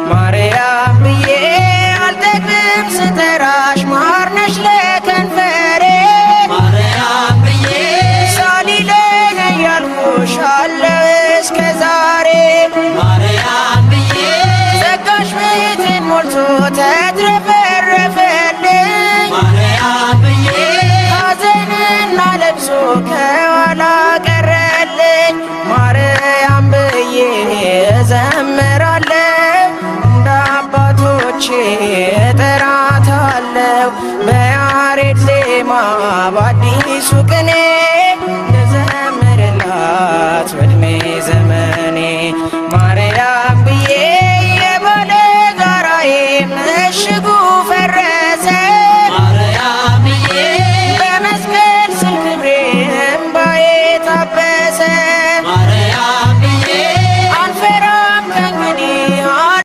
ማርያም ብዬ አልጠግብም ስጠራሽ ማርነሽ ለከንፈሬ። ማርያም ብዬ ሳሊለነ ያልኩሽ አለው እስከ ዛሬ። ማርያም ብዬ ጸጋሽ ቤቴን ሞልቶ ተትረፈረፈልኝ። ማርያም ብዬ ሐዘንና ለቅሶ ከኋላ